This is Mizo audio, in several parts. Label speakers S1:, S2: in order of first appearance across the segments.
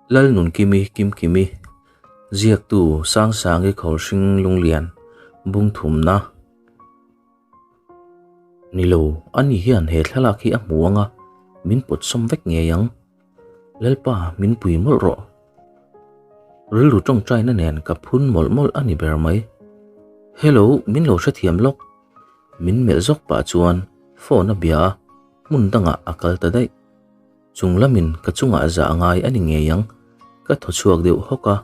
S1: Lalnunkimi Kimkimi, Ziaktu Sangsangi Khawlhring Lunglian, Bungthumna. Ni lo, ani hian he thlalak hi a hmu anga min pawt sawm vek ngei ang. Lalpa min pui mawlh rawh. Rilru tawngtaina nen ka phun mawlh mawlh a ni ber mai. Hello, min lo hrethiam lawk. Min melh zawk pah chuan phone a bia a, hmun dangah a kal ta daih. Chung lamin ka chungah zah ngai a ni ngei ang, ka thaw chhuak deuh hawk a.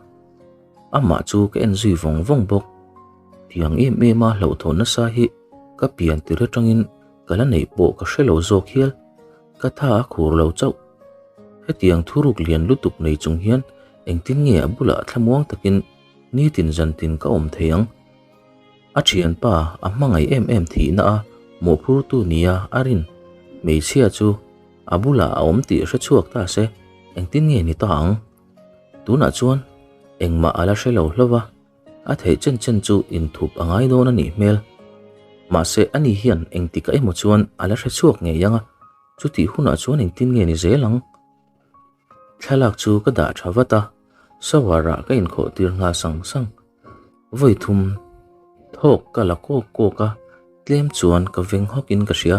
S1: Amah chu ka en zui vawng vawng bawk. Tiang em em a hlauhthawn nasa hi ka pian tir atangin ka la neih pawh ka hre lo zawk hial, ka tha a khur lo chauh. Hetiang thuruk lian lutuk nei chung hian engtin nge a bulah thlamuang takin nitin zantin ka awm thei ang? A thianpa a hmangaih em em thihna a mawhphurtu nia a rin hmeichhia chu a bulah a awm tih hre chhuak ta se engtin nge ni ta ang? Tunah chuan engmah a la hre lo hlauh a, a theih chen chen chu inthup a ngai dawn a nih hmel. Mahse ani hian engtikah emaw chuan a la hre chhuak ngei ang a, chutih hunah chuan engtin nge ni zel ang? Thlalak chu ka dah tha vat a, shower ah ka inkhawh tir nghal sang sang. Vawi thum thawk ka la kawk kawk a, tlem chuan ka veng hawk in ka hria.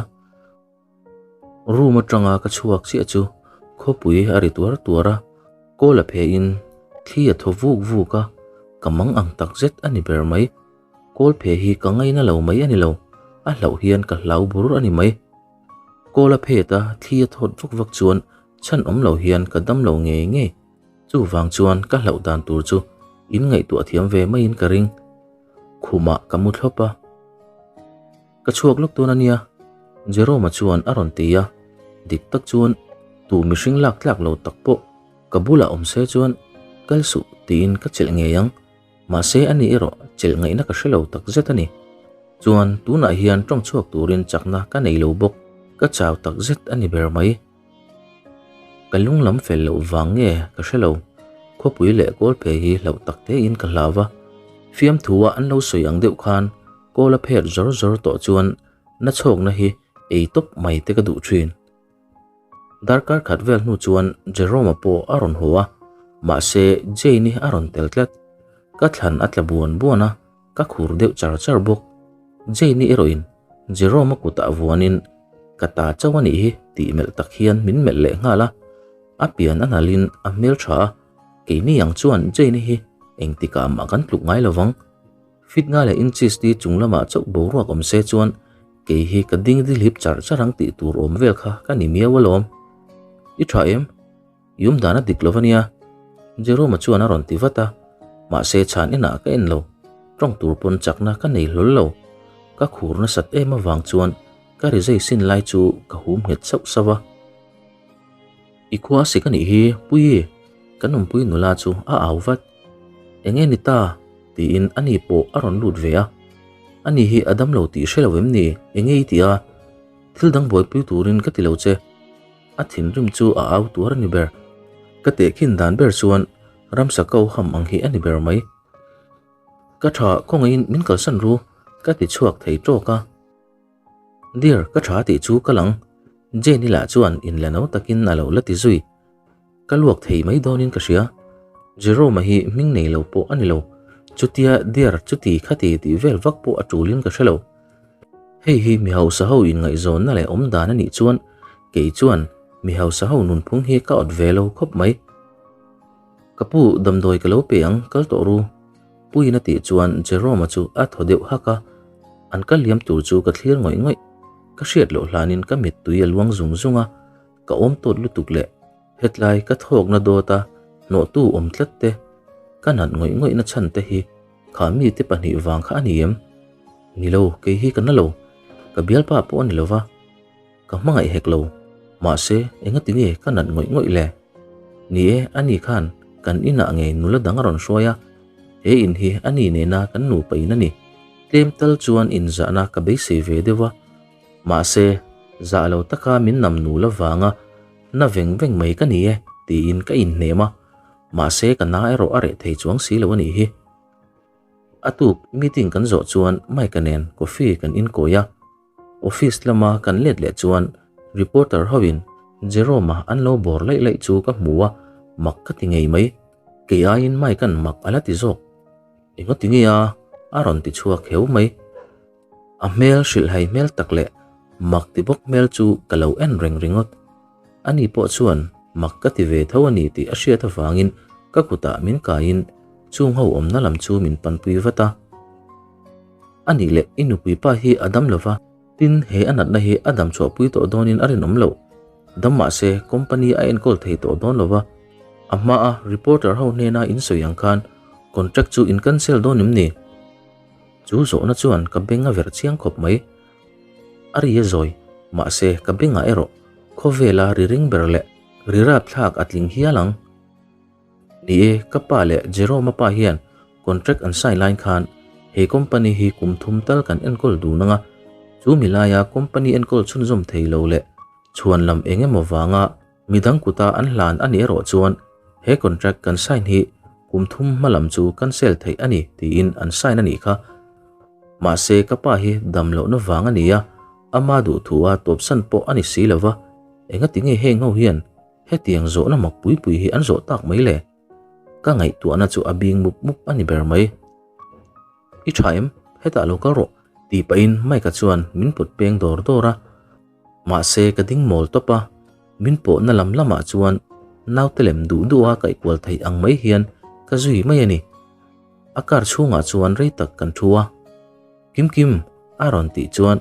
S1: Room atanga ka chhuak chiah chu khawpui a ri tuar tuar a, kawl a phe in thli a thaw vuk vuk a, ka mang ang tak zet a ni ber mai. Kawl phe hi ka ngaina lo mai a ni lo, a hlauh hian ka hlau bur a ni mai. Kawl a phet a, thli a thawt vak vak chuan chhan awm lo hian ka dam lo ngei ngei. Chuvang chuan ka hlauh dan tur chu in ngaihtuah thiam ve maiin ka ring. Khumah ka mu thlawp a. Ka chhuak lawk dawn a nia, Jerome-a chuan a rawn ti a. Dik tak chuan tu mihring lak tlak lo tak pawh ka bulah awm se chuan kal suh tiin ka chelh ngei ang. Mahse ani erawh chelh ngaihna ka hre lo tak zet a ni. Chuan tunah hian tawng chhuak turin chakna ka nei lo bawk, ka chau tak zet a ni ber mai. Ka lung lam fel loh vang nge ka hre lo, khawpui leh kawlphe hi hlauh tak tein ka hlau va. Fiamthua an lo sawi ang deuh khan kawl a phet zawr zawr tawh chuan na chhawkna hi ei tawp mai te ka duh thin. Darkar khat vel hnu chuan Jerome-a pawh a rawn haw a, mahse Jane-i a rawn tel tlat. Ka thlan a tla buan buan a, ka khur deuh char char bawk. Jane-i erawhin Jerome-a kutah vuanin ka ta chauh a nih hi tih melh tak hian min melh leh nghal a, a pian a nalhin a hmel tha a, keini ang chuan Jane-i hi engtikah mah kan tluk ngai lovang. Fit nga leh inches ti chung lamah chauh boruak awm se chuan kei hi ka ding dilhip char char ang tih tur awm vel kha ka ni miau alawm. I tha em? I awm dan a dik lo a nia. Jerome-a chuan a rawn ti vat a, mahse chhan enah ka en lo. Tawng tur pawn chakna ka nei hlawl lo. Ka khur nasat em avang chuan ka rizai sin lai chu ka hum nghet sauh sauh a. I khua a sik a nih hi, Puii! Kan awmpui nula chu a au vat. Eng nge ni ta? tiin ani pawh a rawn lut ve a. Ani hi a dam lo tih hre lo em ni? Eng nge i tih a? Thil dang buaipui turin ka ti lo che. A thinrim chu a au tuar a ni ber. Ka tehkhin dan ber chuan ramsa ko ham ang hi a ni ber mai. Ka tha khawngaihin min kalsan ru, ka ti chhuak thei tawk a. Dear, ka tha tih chu ka lang. Jane-i lah chuan inla no takin a lo la ti zui. Ka luak thei mai dawnin ka hria. Jerome-a hi hming nei lo pawh a ni lo. Chutia dear chuti khati tih vel vak pawh a tulin ka hre lo. Hei hi mi hausa ho inngaihzawnna leh awm dan a nih chuan kei chuan mi hausa ho nunphung hi ka awt ve lo khawp mai. Ka pu damdawi ka lo pe ang kal tawh ru. Puiin a tih chuan Jerome-a chu a thaw deuh hak a, an kal liam tur chu ka thlir ngawih ngawih. Ka hriat loh hlanin ka mittui a luang zung zung a, ka awm tawt lutuk leh hetlai ka thawkna dawta hnawhtu awm tlat te, ka nat ngawih ngawihna chhan te hi kha mite pahnih vang kha a ni em? Ni lo, kei hi ka na lo, ka bialpa pawh a ni lo va, ka hmangaih hek lo, mahse engati nge ka nat ngawih ngawih le? Ni e, ani khan kan inah ngei nula dang a rawn hruai a, he in hi ani nena kan nupa in a ni. Tlem tal chuan inzahna ka beisei ve deuh a, Mahse, zah lo taka min nam nul avanga na veng veng mai ka ni e tiin ka inhnem a, mahse ka na erawh a reh thei chuang si lo a nih hi. A tuk meeting kan zawh chuan Mike-a nen coffee kan inkawi a, office lama kan let leh chuan reporter hoin Jerome-a an lo bawr laih laih chu ka hmu a, mak ka ti ngei mai. Kei aiin Mike-a'n mak a la ti zawk. Engati nge a? a rawn ti chhuak heu mai. A hmel hrilhhai hmel tak leh mak ti bawk hmel chu ka lo en reng ringawt. Ani pawh chuan mak ka ti ve tho a ni tih a hriat avangin ka kutah min kaiin chung ho awmna lam chu min panpui vat a. A nih leh i nupui pa hi a dam lova, tin he a natna hi a dam chhuahpui tawh dawnin a rinawm loh. Dam mahse company a enkawl thei tawh dawn lova, a hmaa reporter ho hnena in sawi ang khan contract chu in cancel dawn em ni? Chu zawhna chuan ka beng a verh chiang khawp mai. A ri a zawi, mahse ka bengah erawh khawvela ri ring ber leh ri rapthlak a tling hial ang. Ni e, ka pa leh Jerome-a pa hian contract an sign lain khan he company hi kum thum tal kan enkawl dun ang a, chu mi laia company enkawl chhunzawm thei lo leh chhuan lam eng emaw vanga Midang kuta an hlan a nih erawh chuan he contract kan sign hi kum thum hma lam chu cancel theih a ni tiin an sign a nih kha. Mahse ka pa hi dam lohna vang a ni a, ama duhthua tawpsan pawh a ni si lo va, engati nge heng ho hian hetiang zawhna mak pui pui hi an zawh tak mai le? Ka ngaihtuahna chu a bing mup mup a ni ber mai. I tha em? Hetah lo kal rawh tih pahin Mike-a chuan min pawt peng dawr dawr a. Mahse ka ding mawl tawp a, min pawhna lam lamah chuan naute lem duh duh a kaih kual theih ang mai hian ka zui mai a ni. A car chhungah chuan rei tak kan thu a. Kim Kim a rawn tih chuan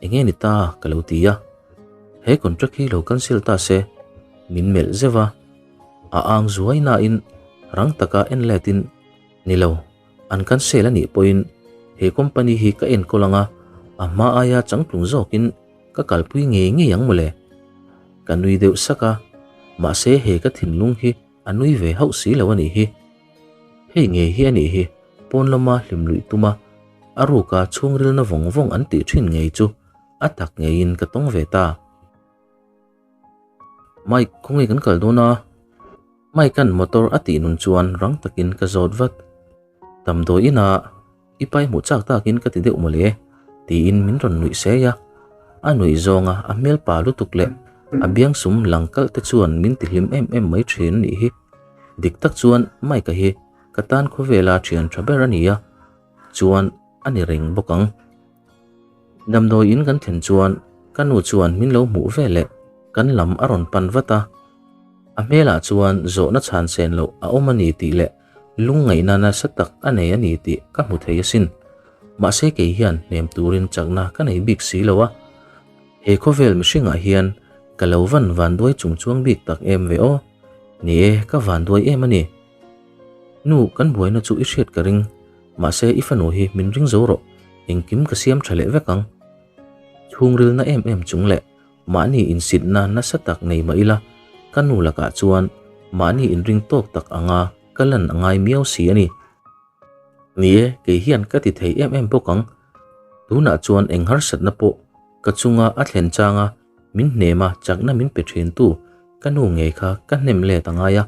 S1: eng nge ni ta ka lo ti a. He contract hi lo cancel ta se min melh zeuh a. A ang zuai nain rang taka en letin ni lo. An cancel a nih pawhin he company hi ka enkawl ang a, a hma aia changtlung zawkin ka kalpui ngei ngei ang mawle. Ka nui deuh sak a, mahse he ka thinlung hi a nui ve hauh si lo a nih hi. Hei ngei hi a nih hi pawn lama hlim luih tuma a ruka chhungrilna vawng vawng an tih thin ngei chu a tak ngeiin ka tawng ve ta. Mike, khawnge kan kal dawn a? Mike-a'n motor a tih nun chuan rang takin ka zawt vat. Damdawi inah i pai hmuh chak takin ka ti deuh mawle, tiin min rawn nuih sei a. A nuih zawnga a hmel pa lutuk leh a biangsum lang kalh te chuan min ti hlim em em mai thin a nih hi. Dik tak chuan Mike-a hi ka tan khawvela thian tha ber a ni a, chuan a ni reng bawk ang. Damdawi in kan thlen chuan ka nu chuan min lo hmuh ve leh kan lam a rawn pan vat a. A hmelah chuan zawhna chhan sen loh a awm a ni tih leh lungngaihna nasa tak a nei a ni tih ka hmu thei asin. Mahse kei hian hnem turin chakna ka nei bik si lo a. He khawvel mihringah hian ka lo van vanduai chung chuang bik tak em ve aw. Ni e, ka vanduai em a ni. Nu, kan buaina chu i hriat ka ring. Mahse i fanu hi min ring zo rawh, engkim ka siam tha leh vek ang. Chhungrilna em em chung leh mahni insitna nasa tak nei mah ila, ka nu lakah chuan mahni inring tawk tak anga ka lan a ngai miau si a ni. Ni e, kei hian ka ti thei em em bawk ang. Tunah chuan eng harsatna pawh ka chunga a thlen changa min hnema chakna min pe thintu ka nu ngei kha ka hnem let a ngai a.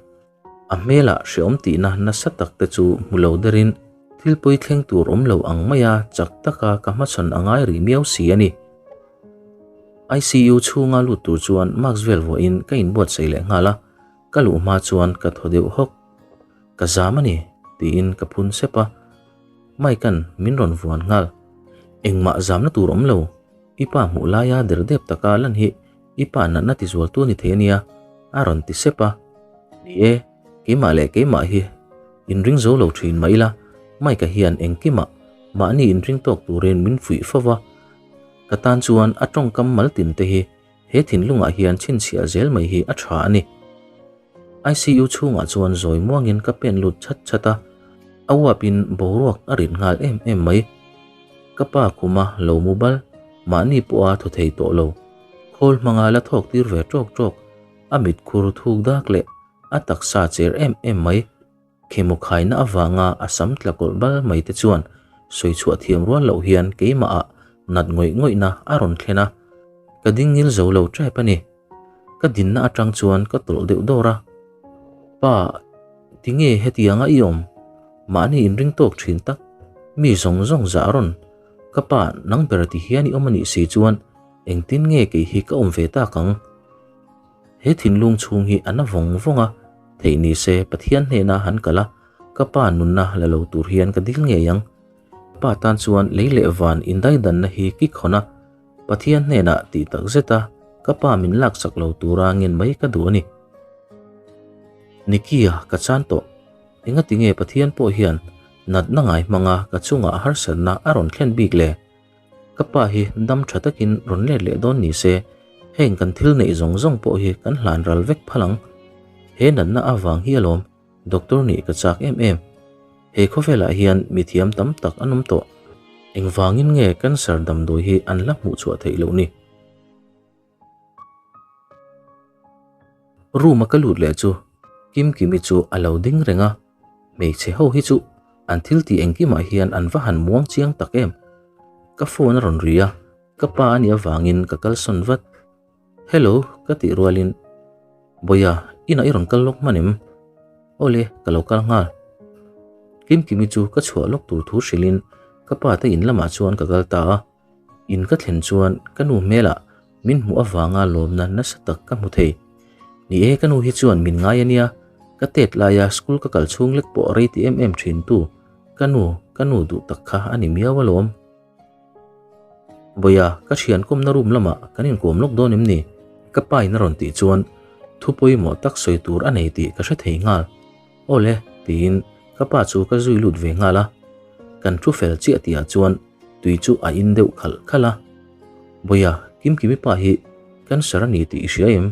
S1: A hmelah hreawm tihna nasa tak te chu hmu lo derin thil pawi thleng tur awm lo ang maia chak taka ka hmachhawn a ngai rih miau si a ni. ICU chhunga lut tur chuan mask vel vuahin ka inbuatsaih leh nghal a, ka luh hma chuan ka thaw deuh hawk. Ka zam a ni, tiin ka phun sep a. Mike-a'n min rawn vuan nghal. Engmah zamna tur awm lo, i pa hmuh laia derdep taka lan hi I pa natna ti zualtu a ni thei a nia, a rawn ti sep a. Ni e, keimah leh keimah hi inring zo lo thin mah ila, Mike-a hian engkimah mahni inring tawk turin min fuih fo va. Ka tan chuan a tawngkam mal tin te hi he thinlungah hian chhinchhiah zel mai hi a tha a ni. ICU chhungah chuan zawi muangin ka pen lut chat chat a, a uapin boruak a rit nghal em em mai. Ka pa khuma lo mu bal, mahni pawha thaw thei tawh lo. Khawl hmanga la thawk tir ve tawk tawk, a mit khur thuk dak leh a taksa cher em em mai. Khemaw khaina avanga a sam tla kawlh bal mai te chuan sawi chhuah thiam rual loh hian keimahah nat ngawih ngawihna a rawn thlen a, ka ding ngil zo lo tep a ni. Ka dinna atang chuan ka tawlh deuh dawr a, Pa, tinge hetianga i awm? Mahni inring tawk thin tak, mi zawng zawng zah rawn, ka pa nang ber ti hian i awm a nih si chuan engtin nge kei hi ka awm ve tak ang? He thinlung chhung hi a na vawng vawng a. Theih ni se Pathian hnena han kal a, ka pa nunna la lo tur hian ka dil ngei ang. Pa tan chuan lei leh van indaidanna hi kik hawn a, Pathian hnenah tih tak zeta ka pa min laksak lo tura ngen mai ka duh a ni. Nikia ka chan tawh. Engati nge Pathian pawh hian natna ngai hmanga ka chungah harsatna a rawn thlen bik le? Ka pa hi dam tha takin rawn let leh dawn ni se, heng kan thil neih zawng zawng pawh hi kan hlan ral vek phal ang. He natna avang hi alawm doctor nih ka chak em em. He khawvelah hian mi thiam tam tak an awm tawh. Engvangin nge cancer damdawi hi an la hmuh chhuah theih loh ni? Room a ka lut leh chu Kimkimi chu a lo ding reng a, hmeichhe ho hi chu an thil tih engkimah hian an va han muang chiang tak em. Ka phone a rawn ri a, ka pa a nih avangin ka kalsawn vat. Hello ka tih rualin Bawia inah i rawn kal lawk hman em? Awle ka lo kal nghal. Kimkimi chu ka chhuah lawk tur thu hrilhin ka pa te in lamah chuan ka kal ta a. In ka thlen chuan ka nu hmelah min hmuh avanga lawmna nasa tak ka hmu thei. Ni e, ka nu hi chuan min ngai a nia, ka tet laia school ka kal chhung lek pawh rei ti em em thin tu ka nu, ka nu duh tak kha a ni miau alawm. Bawia, ka thian kawmna room lamah kan inkawm lawk dawn em ni? Ka pa in a rawn tih chuan thu pawimawh tak sawi tur a nei tih ka hre thei nghal. Awle, tiin ka pa chu ka zui lut ve nghal a. Kan thu fel chiah tihah chuan tui chu a in deuh khalh khalh a. Bawia, Kimkimi pa hi cancer a ni tih i hria em?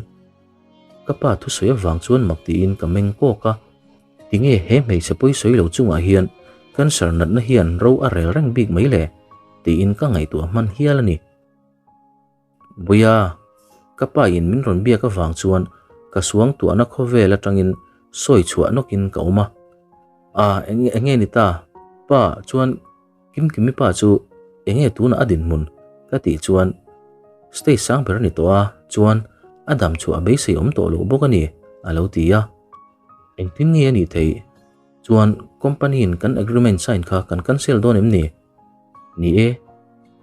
S1: Ka pa thusawi avang chuan mak tiin ka meng kawk a. Tinge he hmeichhe pawi sawi lo chungah hian cancer natna hian ro a rel reng bik mai le? tiin ka ngaihtuah hman hial a ni. Buia, ka pa in min rawn biak avang chuan ka suang tuahna khawvel atangin sawi chhuah nawkin ka awm a. A, eng enge ni ta? Pa chuan Kimkimi pa chu enge tunah a dinhmun? Ka tih chuan stage sang ber a ni tawh a, chuan a dam chhuah a beisei awm tawh loh bawk a ni, a lo ti a. Engtin nge a nih theih? Chuan company in kan agreement sign kha kan cancel dawn em ni? Ni e,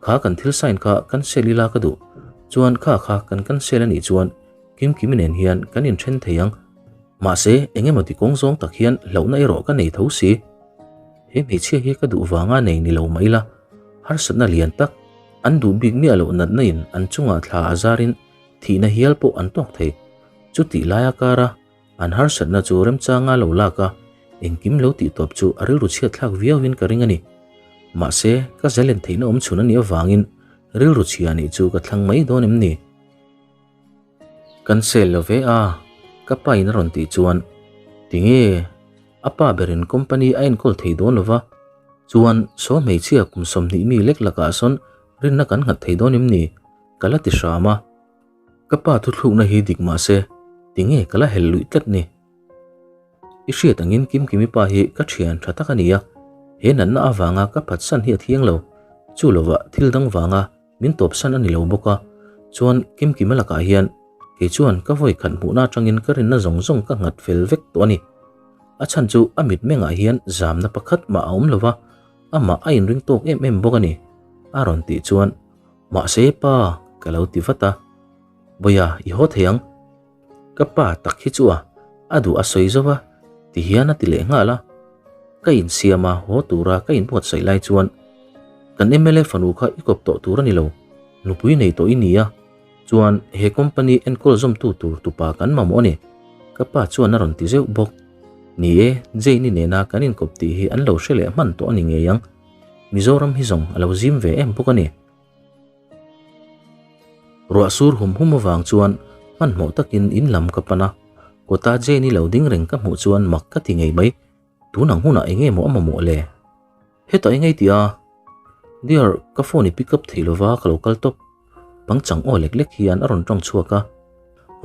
S1: kha kan thil sign kha cancel ila ka duh. Chuan kha kha kan cancel a nih chuan Kimkimi nen hian kan inthen thei ang. Mahse, eng emaw ti kawng zawng tak hian hlauhna erawh ka nei tho si. He hmeichhia hi ka duh vanga nei ni lo mah ila, harsatna lian tak, an duh bik miah loh natna in an chungah thla a zarin thihna hial pawh an tawk thei. Chutih laia kara An harsatna chu remchanga lo lak a, engkim lo tih tawp chu a rilru chhiat thlak viauin ka ring a ni. Mahse, ka zalen theihna awm chhun a nih avangin rilru chhia nih chu ka thlang mai dawn em ni? Kan sel lo ve a, ka pa in a rawn tih chuan, Tinge, a pa berin company a enkawl thei dawn lo va, chuan saw hmeichhia kum 20 mi lek lakah sawn rinna kan nghat thei dawn em ni? Ka la ti hram a. Ka pa thuthlukna hi dik mah se, tinge ka la hel luih tlat ni? I hriat angin Kimkimi pa hi ka thian tha tak a ni a, he natna avanga ka phatsan hi a thiang lo, chu lovah thil dang vanga min tawpsan a ni lo bawk a, chuan Kimkima lakah hian kei chuan ka vawi khat hmuhna atangin ka rinna zawng zawng ka nghat fel vek tawh a ni. A chhan chu a mitmengah hian zamna pakhat mah a awm lo va, amah a inring tawk em em bawk a ni, a rawn tih chuan Mahse pa, ka lo ti vat a. Bawia, i haw thei ang. Ka pa tak hi chu a, a duh a sawi zo va, ti hian a ti leh nghal a. Ka insiam a, haw tura ka inbuatsaih lai chuan, Kan mla fanu kha i kawp tawh tur a ni lo, nupui nei tawh i ni a, chuan he company enkawl zawmtu tur tupa kan mamawh a ni, ka pa chuan a rawn ti zeuh bawk. Ni e, Jane-i nena kan inkawp tih hi an lo hre leh hman tawh a ni ngei ang. Mizoram hi zawng a lo zim ve em bawk a ni. Ruah sur hum hum avang chuan hmanhmawh takin in lam ka pan a, kawta Jane-i lo ding reng ka hmuh chuan mak ka ti ngei mai, tun ang hunah eng nge maw a mamawh le? Hetah eng ei tih a? Dear, ka phone i pick up thei lova ka lo kal tawp. Pangchang aw lek lek hian a rawn tawng chhuak a,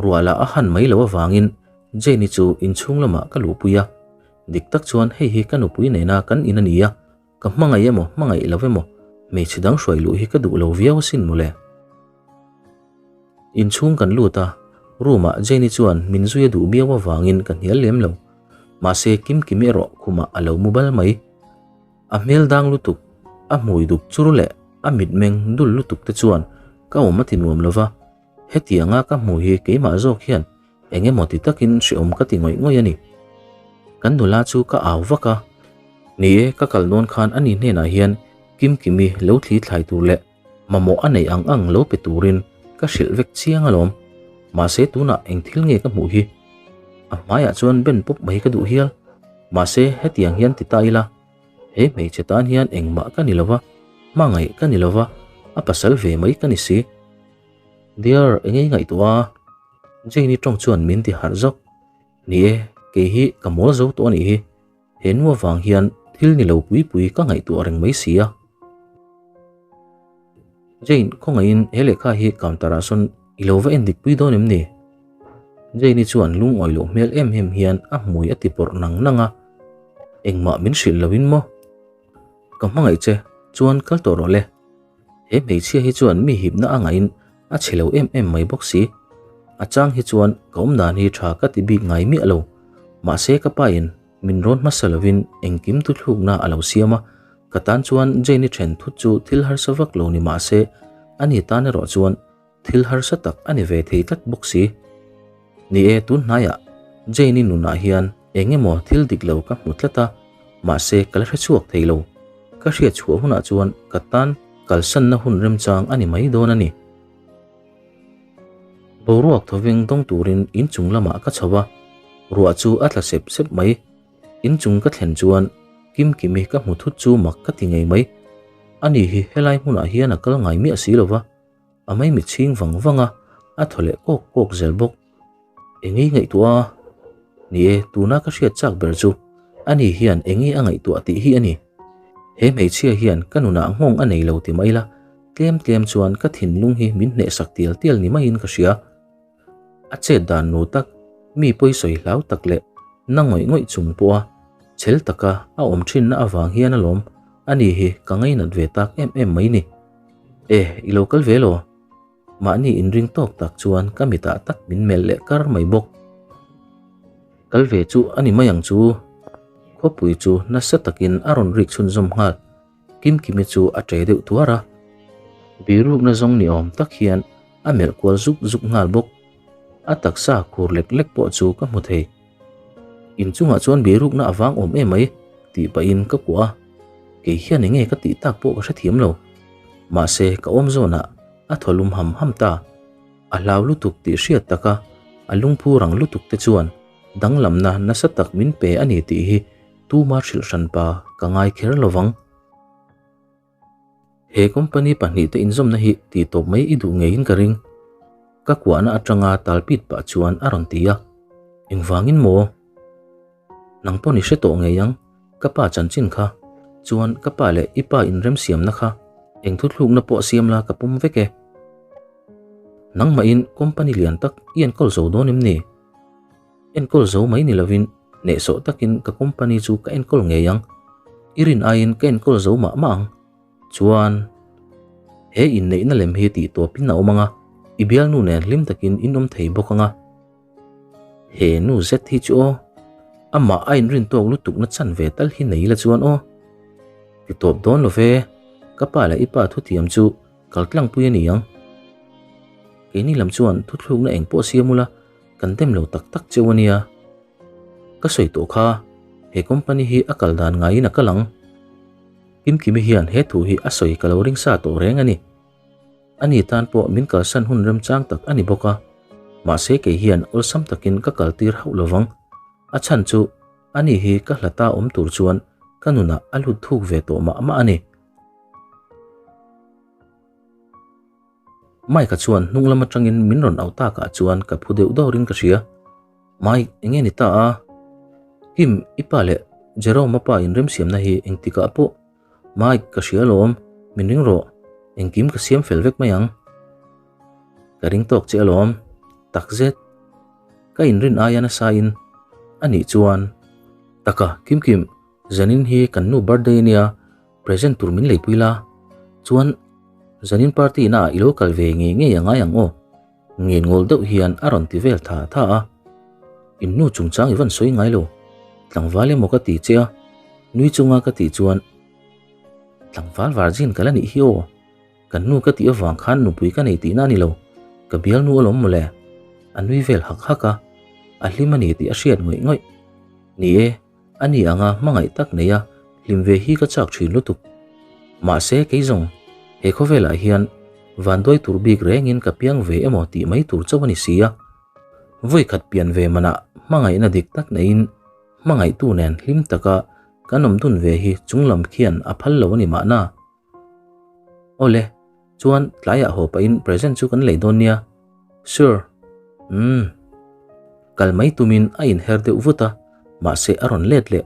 S1: ruah lah a han mai lo avangin Jane-i chu inchhung lamah ka luhpui a, Dik tak chuan hei hi ka nupui nena kan in a ni a, ka hmangaih emaw hmangaih lo emaw hmeichhe dang hruai luh hi ka duh lo viau asin mawle. Inchhung kan lut a, room ah Jane-i chuan min zui a duh miau avangin ka hnial lem lo. Mahse Kimkimi erawh khumah a lo mu bal mai. A hmel dang lutuk, a hmui duk chur leh a mitmeng dul lutuk te chuan ka awm a ti nuam lo va, hetianga ka hmu hi keimah zawk hian Eng emaw ti takin hreawm ka ti ngawih ngawih a ni. Kan nula chu ka au vak a, Ni e, ka kal dawn khan ani hnenah hian Kimkimi lo thli thlai tur leh mamawh a neih ang ang lo pe turin ka hrilh vek chiang alawm. Mahse tunah eng thil nge ka hmuh hi? A hmaiah chuan ben pawp mai ka duh hial. Mahse hetiang hian ti ta ila, he hmeichhe tan hian engmah ka ni lova, hmangaih ka ni lova, a pasal ve mai ka ni si. Dear, eng nge i ngaihtuah a? Jane-i tawng chuan min ti harh zawk. Ni e, kei hi ka mawl zo tawh a nih hi. He nu avang hian thil ni lo pui pui ka ngaihtuah reng mai si a. Jane, khawngaihin he lehkha hi counter ah sawn i lo va en dik pui dawn em ni? Jane-i chuan lungawi loh hmel em em hian a hmui a ti pawrh nang nang a. Engmah min hrilh loin maw? Ka hmangaih che, chuan kal tawh rawh le. He hmeichhia hi chuan mi hipna a ngaihin a chhe lo em em mai bawk si. A chang hi chuan ka awm dan hi tha ka ti bik ngai miah lo. Mahse ka pa in min rawn hmasa lovin engkim thuthlukna a lo siam a, ka tan chuan Jane-i then thut chu thil harsa vak lo ni mahse ani tan erawh chuan Thil harsa tak a ni ve thei tlat bawk si. Ni e, tun hnaiah Jane-i nunah hian eng emaw thil dik lo ka hmu tlat a, mahse ka la hre chhuak thei lo. Ka hriat chhuah hunah chuan ka tan kalsanna hun remchang a ni mai dawn a ni. Boruak thawveng dawng turin inchung lamah ka chho a, ruah chu a tla sep sep mai. Inchung ka thlen chuan Kimkimi ka hmu thut chu mak ka ti ngei mai. Ani hi helai hmunah hian a kal ngai miah si lo va. A mai mit chhing vang vang a, a thaw leh kawk kawk zel bawk. Engei ngaihtuah a? Ni e, tuna ka hriat chak ber chu ani hian engei a ngaihtuah tih hi a ni. He hmeichhia hian ka nunah nghawng a nei lo ti mai la, tlem tlem chuan ka thinlung hi min hnehsak tial tial ni maiin ka hria. A chet dan nu tak, mi pawisawi hlau tak leh na ngawih ngawih chung pawha chhel taka a awm thinna avang hian alawm ani hi ka ngainat ve tak em em mai ni. E, i lo kal ve lo. Mahni inring tawk tak chuan ka mitah tak min melh leh kar mai bawk. Kal ve chu a ni mai ang chu. Khawpui chu nasa takin a rawn rik chhunzawm nghal. Kimkimi chu a ṭe deuh tuar a. Birukna zawng ni awm tak hian a melh kual zuk zuk nghal bawk. A taksa khur lek lek pawh chu ka hmu thei. Inchungah chuan birukna a vang awm em mai tih pahin ka kuah a, kei hian enge ka tih tak pawh ka hrethiam lo. Mahse ka awm zawnah a thaw lum ham ham ta. A hlau lutuk tih hriat taka a lungphu rang lutuk te chuan danglamna nasa tak min pe a ni tih hi tuma hrilh hranpa ka ngai kher lovang. He company pahnihte inzawmna hi tih tawp mai i duh ngeiin ka ring. Ka kuahna atanga talpit pah chuan a rawn ti a. Engvangin maw? Nang pawn i hre tawh ngei ang, ka pa chanchin kha. Chuan ka pa leh i pa inremsiamna kha eng thuthlukna pawh siam la ka pawm vek e. Nangmahin company lian tak i enkawl zo dawn em ni? Enkawl zo mai ni lovin hnehsawh takin ka company chu ka enkawl ngei ang. I rin aiin ka enkawl zo mah mah ang. Chuan, he inneihna lem hi tih tawpin a awm ang a, i bialnu nen hlim takin in awm thei bawk ang a. He nu zet hi chu aw, amah a inrin tawk lutukna chan ve tal hi nei ila chuan aw. Ti tawp dawn lo ve, ka pa leh i pa thutiam chu kal tlangpui a ni ang. Keini lam chuan thuthlukna eng pawh siam ula, Kan dem lo tak tak cheu a nia. Ka sawi tawh kha, he company hi a kal dan ngaiin a kal ang. Kimkimi hian he thu hi a sawi ka lo ring sa tawh reng a ni. Ani tan pawh min kalsan hun remchang tak a ni bawk a, mahse kei hian awlsam takin ka kaltir hauh lovang. A chhan chu ani hi ka hlata awm tur chuan ka nunah a lut thuk ve tawh mah mah a ni. Mike-a chuan hnung lam atangin min rawn auh takah chuan ka phu deuh dawrin ka hria. Mike, enge ni ta a? Kim, i pa leh Jerome-a pa inremsiamna hi engtikah pawh Mike, ka hria alawm, min ring rawh, engkim ka siam fel vek mai ang. Ka ring tawk che alawm, takzet. Ka inrin aia nasa in anih chuan. Taka, Kim Kim, zanin hi kan nu birthday ania, Present tur min leipui la, chuan zanin party na ah i lo kal ve ngei ngei a ngai ang aw, ngen ngawl deuh hian a rawn ti vel tha tha a. In nu chungchang i van sawi ngai lo, tlangval emaw ka ti che a, nui chunga ka tih chuan tlangval virgin ka la nih hi aw, kan nu ka tih avang khan nupui ka nei tihna a ni lo, ka bialnu alawm mawle, a nui vel hak hak a, a hlim a ni tih a hriat ngawih ngawih. Ni e. Ani anga hmangaih tak neia hlim ve hi ka chak thin lutuk. Mahse kei zawng he khawvelah hian vanduai tur bik rengin ka piang ve emaw tih mai tur chauh a ni si a. Vawikhat pian ve manah hmangaihna dik tak neiin hmangaihtu nen hlim taka kan awm dun ve hi chunglam khian a phal lo a ni mahna. Awle, chuan tlaiah haw pahin present chu kan lei dawn nia. Sure. Umm. Kal mai tumin a inher deuh vut a, mahse a rawn let leh.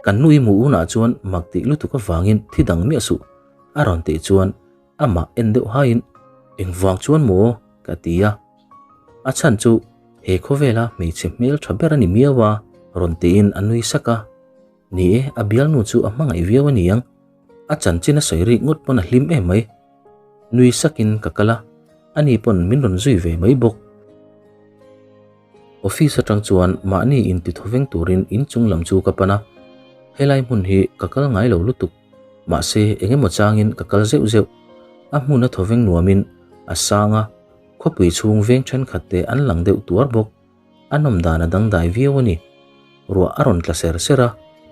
S1: Kan nu i hmuh hunah chuan mak tih lutuk avangin thi dang miah suh a rawn tih chuan amah en deuh haiin engvang chuan maw ka ti a. A chhan chu he khawvela hmeichhe hmel tha ber a ni miau a rawn tiin a nui sak a. Ni e, a bialnu chu a hmangaih viau a niang. A chanchin a sawi rik ngawt pawn a hlim em mai. Nui sakin ka kal a, ani pawn min rawn zui ve mai bawk. Office atang chuan mahni inti thawveng turin inchung lam chu ka pan a, helai hmun hi ka kal ngai lo lutuk. Mahse, eng emaw changin ka kal zeuh zeuh. A hmun a thawveng nuamin a sang a, khawpui chhung veng thenkhat te an lang deuh tuar bawk. A nawm dan a dangdai viau a ni. Ruah a rawn tla ser ser a,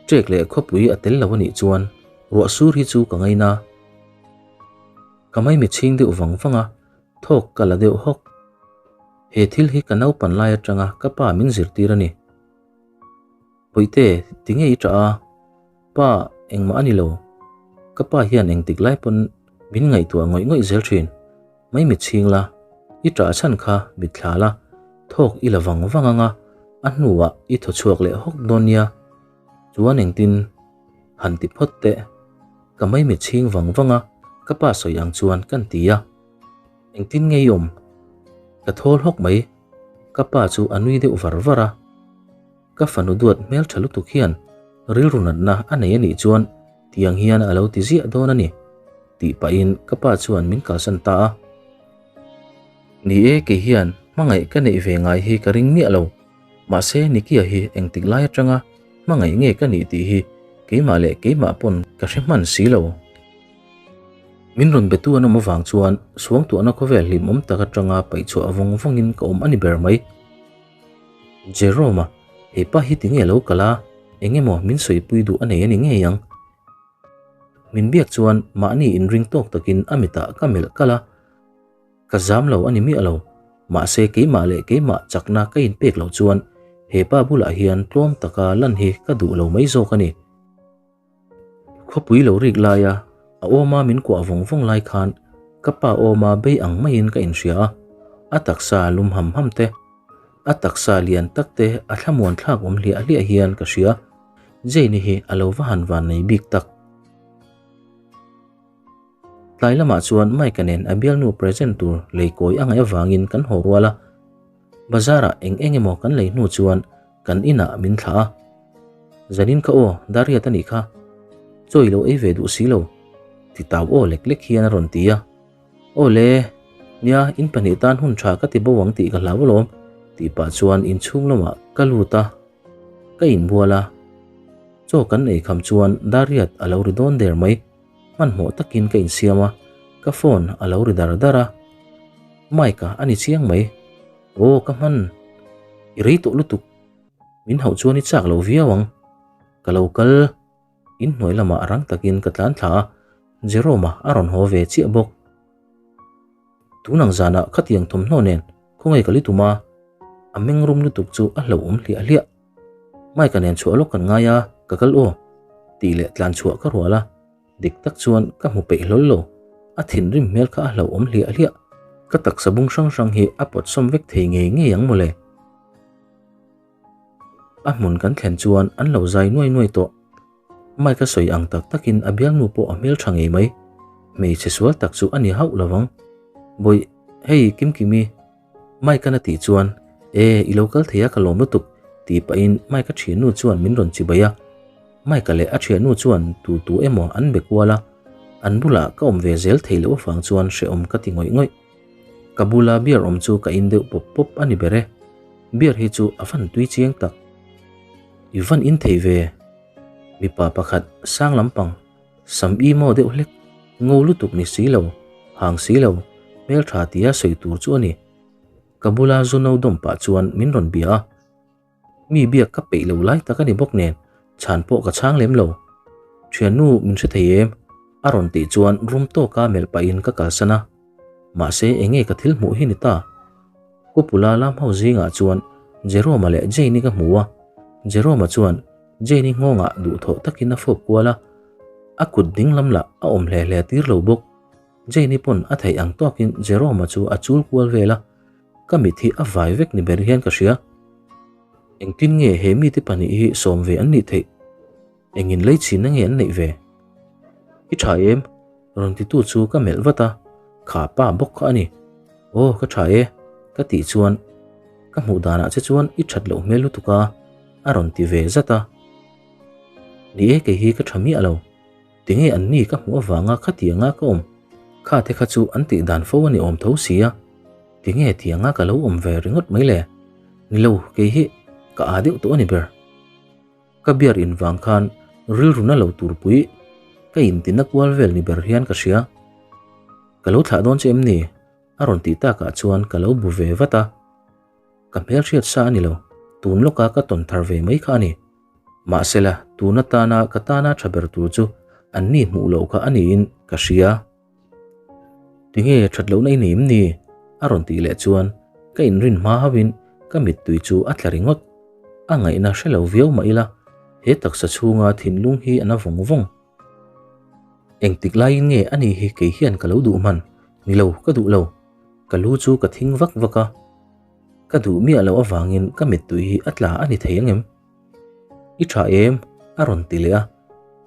S1: ṭek leh khawpui a tel lo a nih chuan ruah sur hi chu ka ngaina. Ka maimi chhing deuh vang vang a, thawk ka la deuh hawk. He thil hi ka naupan lai atanga ka pa min zirtir a ni. Bawihte, tinge i ṭah a? Pa, engmah a ni lo. Ka pa hian engtik lai pawn min ngaihtuah ngawih ngawih zel ṭhin. Maimi chhing la, i ṭah chhan kha mitthla la, thawk i la vang vang ang a, a hnuah i thaw chhuak leh hawk dawn nia. Chuan engtin? Han ti phawt teh. Ka maimi chhing vang vang a, ka pa sawi ang chuan kan ti a. Engtin nge i awm? Ka thawl hawk mai. Ka pa chu a nui deuh var var a. Ka fanu duat hmeltha lutuk hian rilru natna a nei a nih chuan tiang hian a lo ti ziah dawn a ni, tih pahin ka pa chuan min kalsan ta a. Ni e, kei hian hmangaih ka neih ve ngai hi ka ring miah lo. Mahse, Nikia hi engtik lai atanga hmangaih nge ka nih tih hi keimah leh keimah pawn ka hre hman si lo. Min rawn betu an awm avang chuan suangtuahna khawvel hlimawm tak atanga paihchhuah vawng vawngin ka awm a ni ber mai. Jerome-a, he pa hi tinge lo kal a, eng emaw min sawipui duh a nei a ni ngei ang. Min biak chuan mahni inring tawk takin a mitah ka melh kal a, ka zam lo a ni miah lo, mahse keimah leh keimah chakna ka inpek loh chuan he pa bulah hian tlawm taka lan hi ka duh lo mai zawk a ni. Khawpui lo rik laia a awma min kuah vawng vawng lai khan ka pa awma bei ang maiin ka inhria a, a taksa lum ham ham te, a taksa lian tak te a thlamuan thlak awm hliah hliah hian ka hria, Jane-i hi a lo va han van nei bik tak. Tlai lamah chuan Mike-a nen a bialnu present tur lei kawi a ngaih avangin kan haw rual a, Bazar-ah eng eng emaw kan lei hnu chuan kan inah min thlah a. Zanin kha aw, Dariat a nih kha. Chaw i lo ei ve duh si lo, ti tau aw lek lek hian a rawn ti a. Aw le, nia, in pahnih tan hun tha ka ti bo ang tih ka hlau alawm, tih pah chuan inchhung lamah ka lut a, ka inbual a. Chaw kan ei kham chuan Dariat a lo ri dawn der mai. Hmanhmawh takin ka insiam a, ka phone a lo ri dar dar a. Mike-a a ni chiang mai. Aw ka hman, i rei tawh lutuk. Min hauh chuan i chak lo viau ang. Ka lo kal, inhnuai lamah rang takin ka tlan thla a, Jerome-a a rawn haw ve chiah bawk. Tun ang zanah khatiang thawmhnaw nen khawngaih ka li tum a, a mengrum lutuk chu a hlauhawm hliah hliah. Mike-a nen chhuah lawk kan ngai a, ka kal aw, tih leh tlan chhuah ka rual a, dik tak chuan ka hmu peih hlawl lo, a thinrim hmel kha a hlauhawm hliah hliah, ka taksa bung hrang hrang hi a pawt sawm vek thei ngei ngei ang mawle. A hmun kan thlen chuan an lo zai nuai nuai tawh, Mike-a sawi ang tak takin a bialnu pawh a hmeltha ngei mai, hmeichhe sual tak chu a ni hauh lovang. Bawih, hei Kimkimi, Mike-a'n a tih chuan, E, i lo kal thei a ka lawm lutuk, tih pahin Mike-a thiannu chuan min rawn chibai a. Mike-a leh a thiannu chuan tu tu emaw an be kual a, an bulah ka awm ve zel thei loh avang chuan hrehawm ka ti ngawih ngawih. Ka bula beer awm chu ka in deuh pawp pawp a ni ber e. Beer hi chu a van tui chiang tak. I van in thei ve. Mipa pakhat sang lampang Sam i maw deuh hlek, ngo lutuk ni si lo, hang si lo, hmeltha tia sawi tur chu a ni. Ka bula zu no dawm pah chuan min rawn bia a. Mi biak ka peih lo lai tak a ni bawk nen, Chhan pawh ka chhang lem lo. Thiannu min hre thei em? A rawn tih chuan rum tawka melh pahin ka kalsan a. Mahse enge ka thil hmuh hi ni ta? Kupula lam ho zingah chuan Jerome-a leh Jane-i ka hmu a. Jerome-a chuan Jane-i nghawngah duhthawh takin a fawp kual a. A kut ding lam lah a awm hle hle tir lo bawk. Jane-i pawn a theih ang tawkin Jerome-a chu a chul kual vel a. Ka mit hi a vai vek ni ber hian ka hria. Engtin nge he mite pahnih hi sawm ve an nih theih? Engin lei chhinna nge an neih ve? I tha em? Rawn titu chu ka melh vat a, kha pa bawk kha a ni. Aw ka tha e, ka tih chuan ka hmuh danah che chuan i that loh hmel lutuk a, a rawn ti ve zat a. Ni e kei hi ka tha miah lo. Tinge an ni ka hmuh avanga khatianga ka awm? Kha te kha chu an tih dan fo a ni awm tho sia. Tinge tianga ka lo awm ve ringawt mai le? Ni lo, kei hi ka aa deuh tawh a ni ber. Ka biar in vang khan rilru na lo tur pui ka intina kual vel ni ber hian ka hria. Ka lo thlah dawn che em ni? A rawn tih takah chuan ka lo bu ve vat a. Ka hmelhriat sa a ni lo, tun lawka ka tawn thar ve mai kha a ni. Mahsela, tun atana ka tana tha ber tur chu an ni hmuh loh kha a niin ka hria. Tinge that lohna i nei em ni? A rawn tih leh chuan ka inrin hma hauhin ka mittui chu a tla ringawt. A ngaihna hre lo viau mah ila he taksa chhunga thinlung hi a na vawng vawng. Engtik laiin nge ani hi kei hian ka lo duh hman? Ni lo, ka duh lo. Ka lu chu ka thing vak vak a. Ka duh miah loh avangin ka mittui hi a tla a ni thei angem? I tha em? A rawn ti leh a.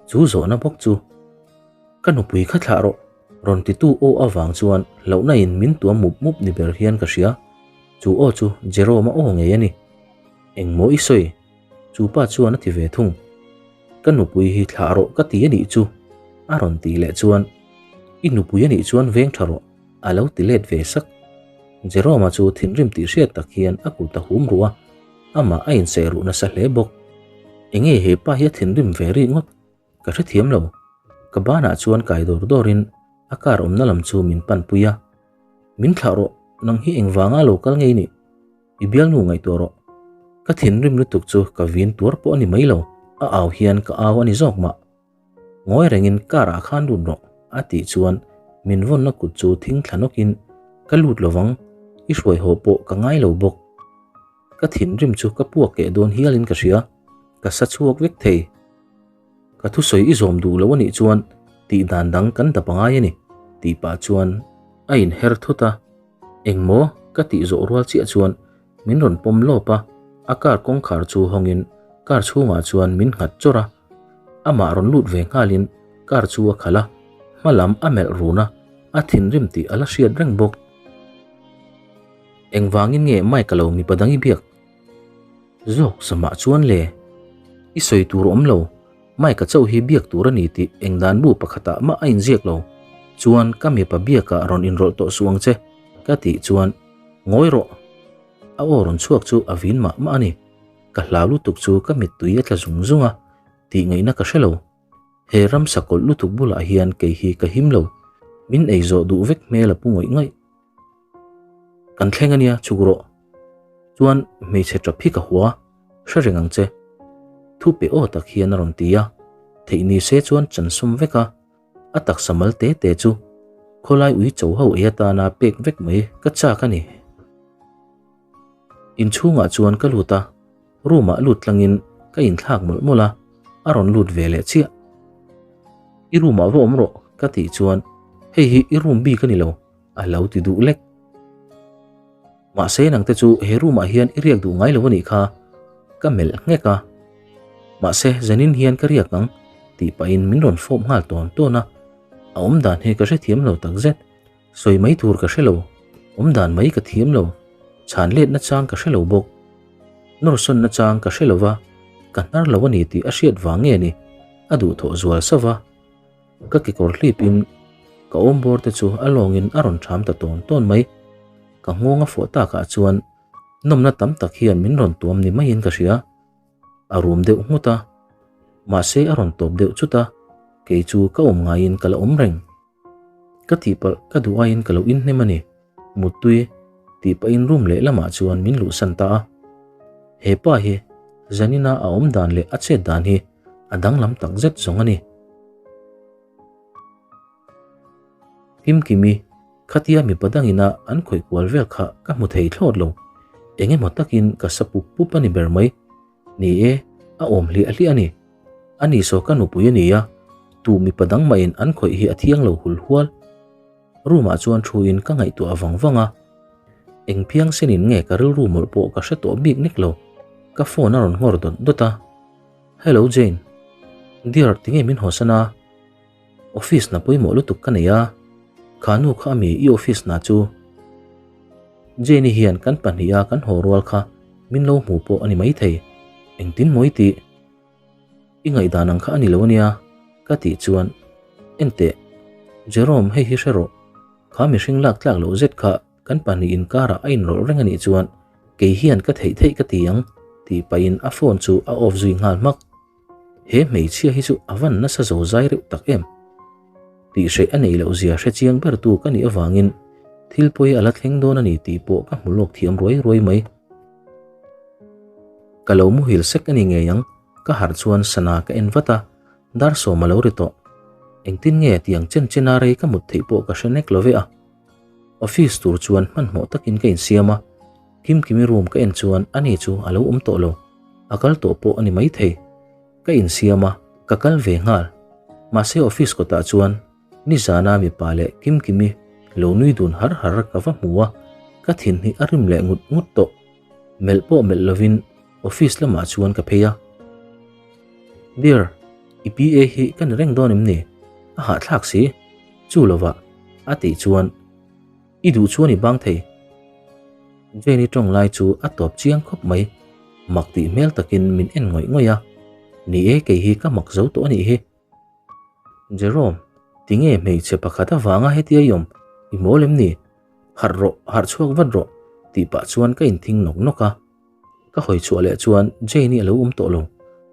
S1: Chu zawhna bawk chu. Ka nupui kha thlah rawh, rawn titu aw avang chuan hlauhna in min tuam mup mup ni ber hian ka hria. Chu aw chu Jerome-a aw ngei a ni. Engmaw i sawi? Chu pa chuan a ti ve thung. Ka nupui hi thlah rawh ka ti a nih chu, a rawn tih leh chuan, I nupui a nih chuan veng tha rawh, a lo ti let ve sak. Jerome-a chu thinrim tih hriat tak hian a kut a hum ruh a, amah a inseh ruh nasa hle bawk. Enge he pa hi a thinrim ve rih ngawt? Ka hrethiam lo. Ka banah chuan kai dawr dawrin a car awmna lam chu min panpui a. Min thlah rawh, nang hi engvanga lo kal ngei nih? I bialnu ngaihtuah rawh. Ka thinrim lutuk chu ka vin tuar pawh a ni mai lo, a au hian ka au a ni zawk mah. Ngawi rengin car ah khan lut rawh, a tih chuan min vawnna kut chu thing thla nawkin ka lut lovang, i hruai haw pawh ka ngai lo bawk. Ka thinrim chu ka puak keh dawn hialin ka hria, ka sa chhuak vek thei. Ka thusawi i zawm duh lo a nih chuan tih dan dang kan dap angai a ni, tih pah chuan a inher thut a. Engmaw? ka tih zawh rual chiah chuan min rawn pawm lawp a, a car kawngkhar chu hawngin car chhungah chuan min nghat chawrh a. Amah rawn lut ve nghalin car chu a khalh a, hma lam a melh run a, a thinrim tih a la hriat reng bawk. Engvangin nge Mike-a lo mipa dang i biak? Zawk samah chuan le, i sawi tur awm lo, Mike-a chauh hi biak tur a ni tih eng dan bu pakhatah mah a inziak lo. Chuan ka mipa biakah rawn inrawlh tawh suh ang che, ka tih chuan, Ngawi rawh! A aw rawn chhuak chu a vin mah mah a ni. Ka hlau lutuk chu ka mittui a tla zung zung a, tih ngaihna ka hre lo. He ramsa kawlh lutuk bulah hian kei hi ka him lo, min ei zawh duh vek hmel a pu ngawih ngawih. Kan thleng a nia, chhuk rawh. Chuan hmeichhe tap hi ka hua, hre reng ang che. Thu pe aw tak hian a rawn ti a, theih ni se chuan chan sawm vek a, a taksa mal te te chu khawlai ui cho ho ei atana pek vek mai ka chak a ni. Inchhungah chuan ka lut a, room ah lut tlangin ka inthlak mawlh mawlh a, a rawn lut ve leh chiah. I room ah va awm rawh ka tih chuan hei hi i room bik a ni lo, a lo ti duh lek. Mahse nangte chu he room ah hian i riak duh ngai lo a nih kha, ka melh nghek a. Mahse zanin hian ka riak ang tih pahin min rawn fawp nghal tawn tawn a, a awmdan hi ka hrethiam lo takzet. Sawi mai tur ka hre lo, awmdan mai ka thiam lo, chhan let nachang ka hre lo bawk. Nawrsawn nachang ka hre lo va, ka hnar lo a ni tih a hriat vang nge ni, a duhthawh zual sa va. Ka kekawr hlipin ka awmbawr te chu a lawngin a rawn ṭham ta tawn tawn mai. Ka nghawng a fawh takah chuan nawmna tam tak hian min rawn tuam ni maiin ka hria. A rum deuh nghut a, mahse a rawn tawp deuh chut a, kei chu ka awm ngaiin ka la awm reng. Ka tihpalh ka duh aiin ka lo inhnem a ni, Muttui tih pahin room leh lamah chuan min luhsan ta a. He pa hi Zanina a awm dan leh a chet dan hi. A danglam tak zet zawng a ni. Kimkimi, khatia mipa dangina an khawih kual vel kha ka hmu thei thlawt lo. Eng emaw takin ka sa pup pup a ni ber mai. Ni e, a awm hliah hliah a ni. Ani saw ka nupui a ni a, tu mipa dang mahin an khawih hi a thiang lo hul hual. Room ah chuan thu in ka ngaihtuah vang vang a, eng phiang sen in nge ka rilru mawlh pawh ka hre tawh bik nek lo. Ka phone a rawn nghawr dawt dawt a, Hello Jane, dear tinge min hawsan a? Office hna pawimawh lutuk ka nei a, kha nu kha ami i office hna chu? Jane-i hian kan pahniha kan haw rual kha min lo hmu pawh a ni maithei, engtin maw i tih? I ngaihdan ang kha a ni lo ania ka tih chuan Enteh, Jerome hei hi hre rawh, kha mihring lak tlak loh zet kha kan pahnih inkarah a inrawlh reng a nih chuan kei hian ka theih theih ka ti ang tih pahin a phone chu a off zui nghal hmak. He hmeichhia hi chu a van nasa zo zai reuh tak em? Tihhreh a neih loh zia hre chiang ber tu ka nih avangin thil pawi a la thleng dawn a ni tih pawh ka hmu lawk thiam ruai ruai mai. Ka lo muhil sek a ni ngei ang, ka harh chuan sana ka en vat a, dar sawm a lo ri tawh. Engtin nge tiang chen chen a rei ka mut theih pawh ka hre nek lo ve a. Office tur chuan hmanhmawh takin ka insiam a, Kimkimi room ka en chuan ani chu a lo awm tawh lo, a kal tawh pawh a ni maithei. Ka insiam a, ka kal ve nghal. Mahse office kawtah chuan nizana mipa leh Kimkimi lo nui dun har har ka va hmu a, ka thin hi a rim leh ngut ngut tawh. Melh pawh melh lovin office lamah chuan ka phei a. Dear, i PA hi ka ni reng dawn em ni? A hahthlak si. Chu lovah a tih chuan i duh chuan i bang thei. Jane-i tawng lai chu a tawp chiang khawp mai. Mak tih hmel takin min en ngawih ngawih a. Ni e, kei hi ka mak zo tawh a nih hi. Jerome, tinge hmeichhe pakhat avanga hetia i awm? I mawl em ni? Harh rawh, harh chhuak vat rawh, tih pah chuan ka inthing nawk nawk a. Ka hawi chhuah leh chuan Jane-i a lo awm tawh lo.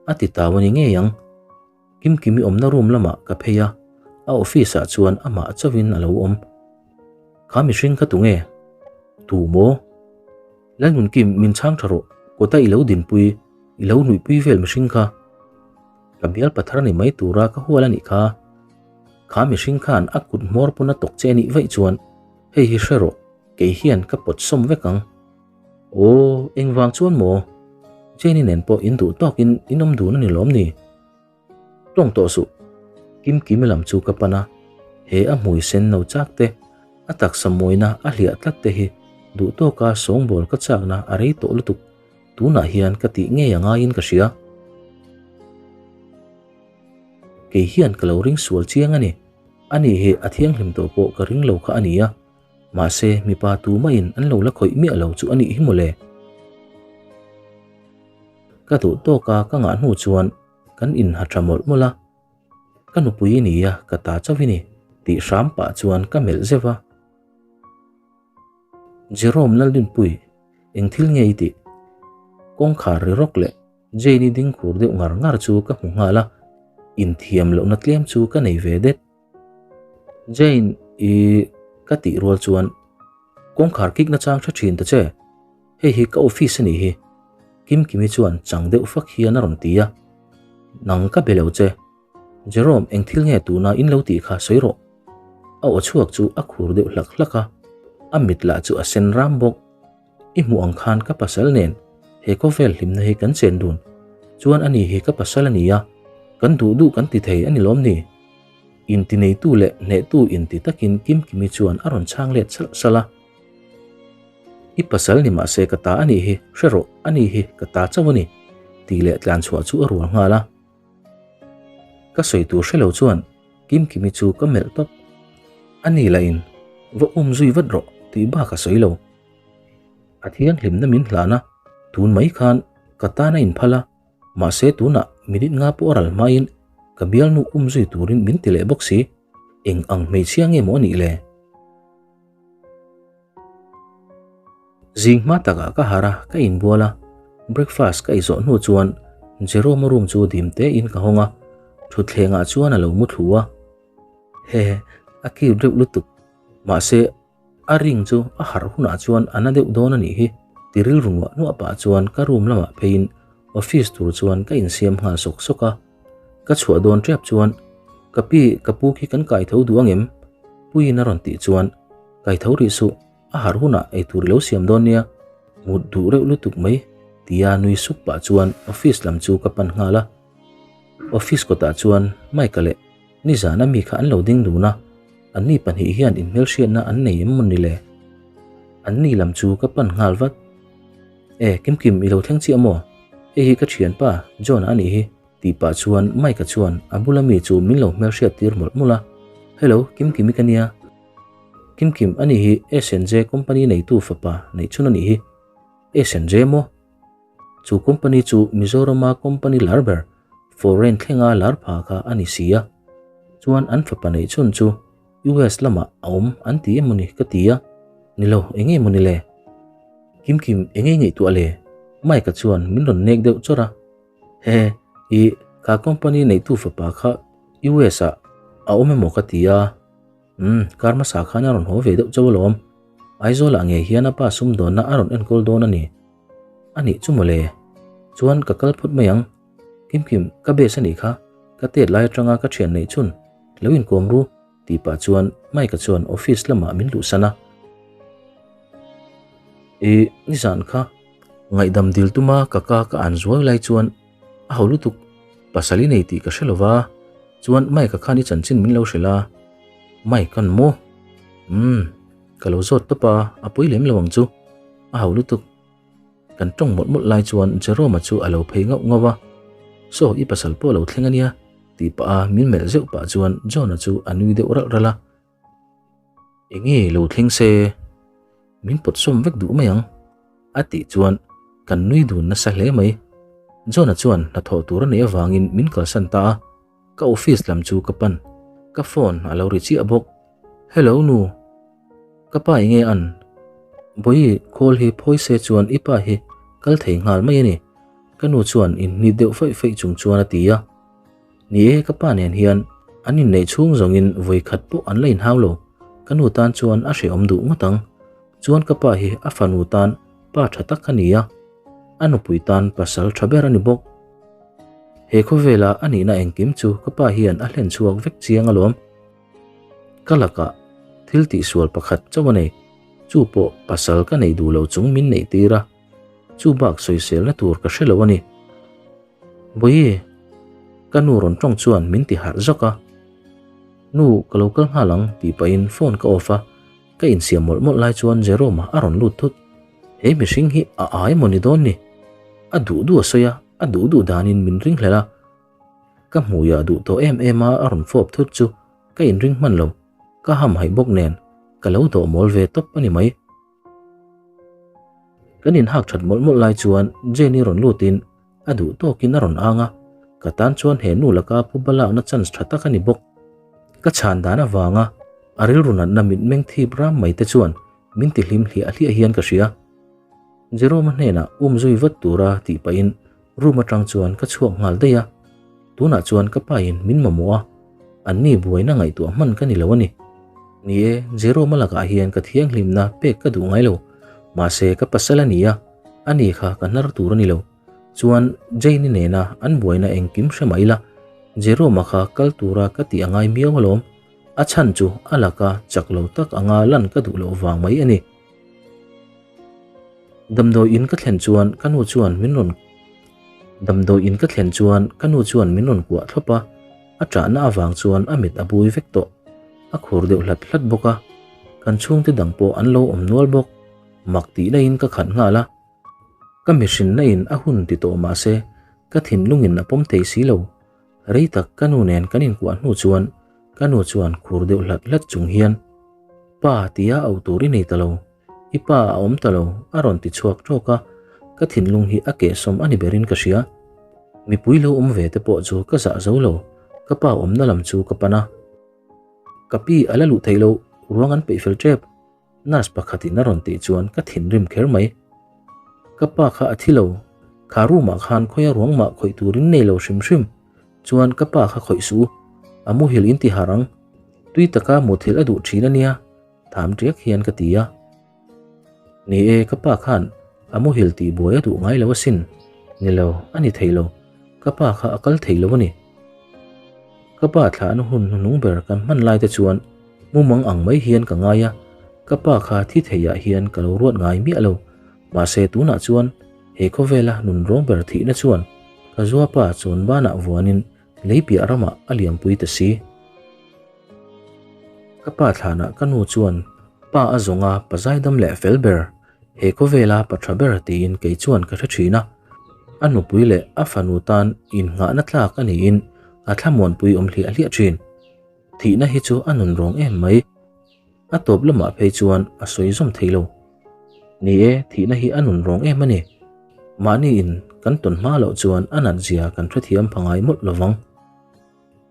S1: A ti tau a ni ngei ang. Kimkimi awmna room lamah ka phei a, a office ah chuan amah chauhin a lo awm. Kha mihring kha tunge? Tu maw? Lalnunkim, min chhang tha rawh, kawta i lo dinpui, i lo nuihpui vel mihring kha. Ka bial pathar ni mai tura ka hual a nih kha. Kha mihring khan a kut hmawr pawn a tawk che a nih vaih chuan hei hi hre rawh, kei hian ka pawt sawm vek ang. Aw, engvang chuan maw? Jenny nen pawh in duh tawkin in awm dun a ni lawm ni? Tawng tawh suh. Kimkimi lam chu ka pan a, he a hmui sen no chak te, a taksa mawina a hliah tlat te hi duh tawka sawngbawl ka chakna a rei tawh lutuk. Tunah hian ka tih ngei a ngaiin ka hria. Kei hian ka lo ring sual chiang a ni. Ani hi a thianghlim tawh pawh ka ring lo kha a nia. Mahse mipa tumah-in an lo la khawih miah lo chu a nih hi mawle. Ka duh tawka ka ngah hnu chuan kan inha tha mawlh mawlh a. Ka nupui i nia, ka ta chauh i ni, tih hram pah chuan ka melh zeuh a. Jerome Laldinpui, eng thil nge i tih? Kawngkhar ri rawk leh Jane-i ding khur deuh ngar ngar chu ka hmu nghal a, inthiam lohna tlem chu ka nei ve det. Jane, i ka tih rual chuan kawngkhar kik na chang hre thin ta che, hei hi ka office a nih hi, Kimkimi chuan chang deuh fak hian a rawn ti a. Nang ka be lo che. Jerome, eng thil nge tuna in lo tih kha sawi rawh. A aw chhuak chu a khur deuh hlak hlak a, a mit lah chu a sen ram bawk. I hmuh ang khan ka pasal nen he khawvel hlimna hi kan chen dun. Chuan ani hi ka pasal a ni a, kan duh duh kan ti thei a ni lawm ni? Intineitu leh hnehtu inti takin Kimkimi chuan a rawn chhang let salh salh a. I pasal ni mahse ka ta a nih hi, hre rawh, ani hi ka ta chauh a ni, tih leh tlan chhuah chu a rual nghal a. Ka sawi tur hre lo chuan Kimkimi chu ka melh tawp. A ni lah in, Va um zui vat rawh tih bak a sawi lo. A thianghlimna min hlan a, tun mai khan ka tan a inphal a, mahse tunah minute nga pawh a ral hmain ka bialnu um zui turin min ti leh bawk si. Eng ang hmeichhia nge maw a nih le? Zing hma takah ka harh a, ka inbual a, breakfast ka izawh hnu chuan Jerome-a room chu dim tein ka hawng a, thutthlengah chuan a lo mu thlu a. Hehe, a cute deuh lutuk. Mahse, a ring chu a harh hunah chuan a na deuh dawn a nih hi, ti rilru nuah nuah pah chuan ka room lamah pheiin office tur chuan ka insiam nghal sawk sawk a. Ka chhuah dawn tep chuan, Ka pi, ka pu khi kan kai tho duh ang em? Puiin a rawn tih chuan, Kai tho rih suh, a harh hunah eitur i lo siam dawn nia, mut duh reuh lutuk mai, tia nui suk pah chuan office lam chu ka pan nghal a. Office kawtah chuan Mike-a leh nizana mi kha an lo ding dun a, anni pahnih hian inhmelhriatna an nei em mawni le? Anni lam chu ka pan nghal vat. E, Kimkim i lo thleng chiah maw? Hei hi ka thianpa John-a a nih hi. Tih pah chuan Mike-a chuan a bula mi chu min lo hmelhriat tir mawlh mawlh a, Hello, Kimkimi ka nia. Kimkim a nih hi S&J company neitu fapa neih chhun a nih hi. S&J maw? Chu company chu Mizorama company lar ber, foreign thlenga lar pha kha a ni si a. Chuan an fapa neih chhun chu US lamah a awm an ti emawni ka ti a, ni lo eng nge mawni le? Kimkim eng nge ngaihtuah le? Mike-a chuan min rawn nek deuh chawrh a. He i kha company neitu fapa kha US ah a awm emaw ka ti a, umm kar hmasa khan a rawn haw ve deuh chauh alawm. Aizawl ah ngei hian a pa sumdawnna a rawn enkawl dawn a ni. A nih chu mawle. Chuan ka kal phawt mai ang. Kimkim ka base a nih kha, ka tet lai atanga ka thian neih chhun lo inkawm ru tih pah chuan Mike-a chuan office lamah min luhsan a. I nizan kha Ngaihdam dil tuma ka ka ka an zuai lai chuan a ho lutuk pasal i nei tih ka hre lova, chuan Mike-a khan i chanchin min lo hrilh a, Mike-a'n maw? Umm, ka lo zawt tawp a, a pui lem lo ang chu, a ho lutuk. Kan tawng mawlh mawlh lai chuan Jerome-a chu a lo phei ngauh ngauh a, Saw, i pasal pawh a lo thleng a nia, tih pah a min melh zeuh pah chuan John-a chu a nui deuh ralh ralh a. Enge lo thleng se min pawt sawm vek duh mai ang a tih chuan kan nui dun nasa hle mai. John-a chuan hnathawh tur a neih avangin min kalsan ta a, ka office lam chu ka pan. Ka phone a lo ri chiah bawk. Hello nu, ka pa enge an? Bawihi call hi phawi se chuan i pa hi kal thei nghal mai a ni ka nu chuan inhnit deuh faih faih chung chuan a ti a. Ni e, ka pa nen hian an inneih chhung zawngin vawi khat pawh an la inhau lo. Ka nu tan chuan a hrehawm duh ngawt ang. Chuan ka pa hi a fanu tan pa tha tak a ni a, a nupui tan pasal tha ber a ni bawk. He khawvela a nihna engkim chu ka pa hian a hlen chhuak vek chiang alawm. Ka lakah thil tihsual pakhat chauh a nei, chu pawh pasal ka neih duh lo chung min neih tir a, chu bak sawiselna tur ka hre lo a ni. Bawihi, ka nu rawn tawng chuan min ti harh zawk a. Nu, ka lo kal nghal ang tih pahin phone ka off a, ka insiam mawlh mawlh lai chuan Jerome-a a rawn lut thut. He mihring hi a ai maw ni dawn ni? A duh duh a sawi a, a duh duh danin min ring hlel a. Ka hmuiah duh tawh em em a a rawn fawp thut chu ka inring hman lo, ka hamhaih bawk nen ka lo dawh mawl ve tawp a ni mai. Kan inhak that mawlh mawlh lai chuan Jenny rawn lutin a duh tawkin a rawn ang a, ka tan chuan he nu laka pu balakna chance tha tak a ni bawk. Ka chhan dan avanga a rilru natna mitmeng thip ram mai te chuan min ti hlim hliah hliah hian ka hria. Jerome-a hnenah um zui vat tura tih pahin room atang chuan ka chhuak nghal daih a, tunah chuan ka pain min mamawh a, anni buaina ngaihtuah hman ka ni lo a ni. Ni e, Jerome-a lakah hian ka thianghlimna pek ka duh ngai lo, mahse ka pasal a ni a, ani kha ka hnar tur a ni lo. Chuan Jane-i nena an buaina engkim hre mah ila, Jerome-a kha kal tura ka tih a ngai miau alawm, a chhan chu a laka chak lo tak anga lan ka duh loh vang mai a ni. Damdawi in ka thlen chuan ka nu chuan min rawn Damdawi in ka thlen chuan ka nu chuan min rawn kuah thlawp a, a ṭahna avang chuan a mit a bui vek tawh. A khur deuh hlat hlat bawk a, kan chhungte dang pawh an lo awm nual bawk. Mak tih laiin ka khat nghal a, ka mihrinna in a hun ti tawh mah se ka thinlungin a pawm thei si lo. Rei tak ka nu nen kan inkuah hnu chuan ka nu chuan khur deuh hlat hlat chung hian, Pa tia auh tur i nei ta lo. I pa a awm ta lo, a rawn ti chhuak tawk a, ka thinlung hi a kehsawm a ni berin ka hria. Mipui lo awm ve te pawh chu ka zah zo lo, ka pa awmna lam chu ka pan a. Ka pi a la luh theih loh, ruang an peih fel tep, nurse pakhatin a rawn tih chuan ka thinrim kher mai. Ka pa kha a thi lo, kha room ah khan khawia ruang mah khawih turin nei lo hrim hrim, chuan ka pa kha khawih suh u, a muhil in ti harh ang, tui taka muthilh a duh thin a nia. Tham tiak hian ka ti a. Ni e, ka pa khan a muhil tih buai a duh ngai lo asin. Ni lo, a ni thei lo. Ka pa kha a kal thei lo a ni. Ka pa thlahna hun hnuhnung ber kan hman lai te chuan mumang ang mai hian ka ngai a, ka pa kha thi theiah hian ka lo ruat ngai miah lo. Mahse tunah chuan he khawvela nun rawng ber thihna chuan ka zuapa chawn banah vuanin lei piah ramah a liampui ta si. Ka pa thlanah ka nu chuan pa a zawnga pa zaidam leh fel ber He khawvela pa tha ber tiin kei chuan ka hre thin a, a nupui leh a fanu tan innghahna tlak a niin a thlamuanpui awm hliah hliah thin. Thihna hi chu a nun rawng em mai. A tawp lamah phei chuan a sawi zawm thei lo. Ni e, thihna hi a nun rawng em a ni. Mahni in kan tawn hma loh chuan a nat zia kan hrethiam pha ngai mawlh lovang.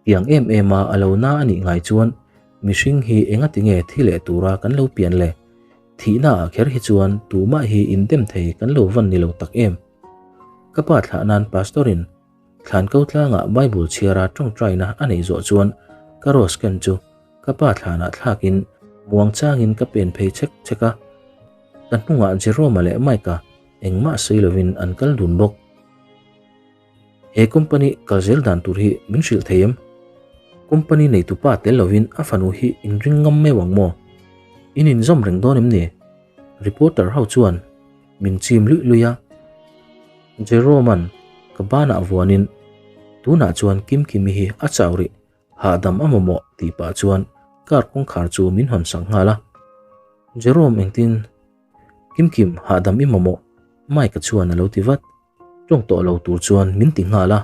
S1: Tiang em em a a lo na a nih ngai chuan mihring hi engati nge thi leh tura kan lo pian le? Thihna ah kher hi chuan tumah hi indem thei kan lo van ni lo tak em? Ka pa thlah nan Pastor in thlan ko tlangah Bible chhiara tawngtaina a neih zawh chuan ka rose ken chu ka pa thlanah thlakin muang changin ka pen phei chek chek a. Ka hnungah Jerome-a leh Mike-a engmah sawi lovin an kal dun bawk. He company kal zel dan tur hi min hrilh thei em? Company neitupa tel lovin a fanu hi in ring ngam meuh ang maw? In inzawm reng dawn em ni? Reporter ho chuan min chim luih luih a. Jerome-a'n ka banah vuanin, Tunah chuan Kimkimi hi a chau rih, hahdam a mamawh tih pah chuan car kawngkhar chu min hawn sak nghal a. Jerome engtin? Kimkim hahdam i mamawh? Mike-a chuan a lo ti vat. Tawng tawh lo tur chuan min ti nghal a.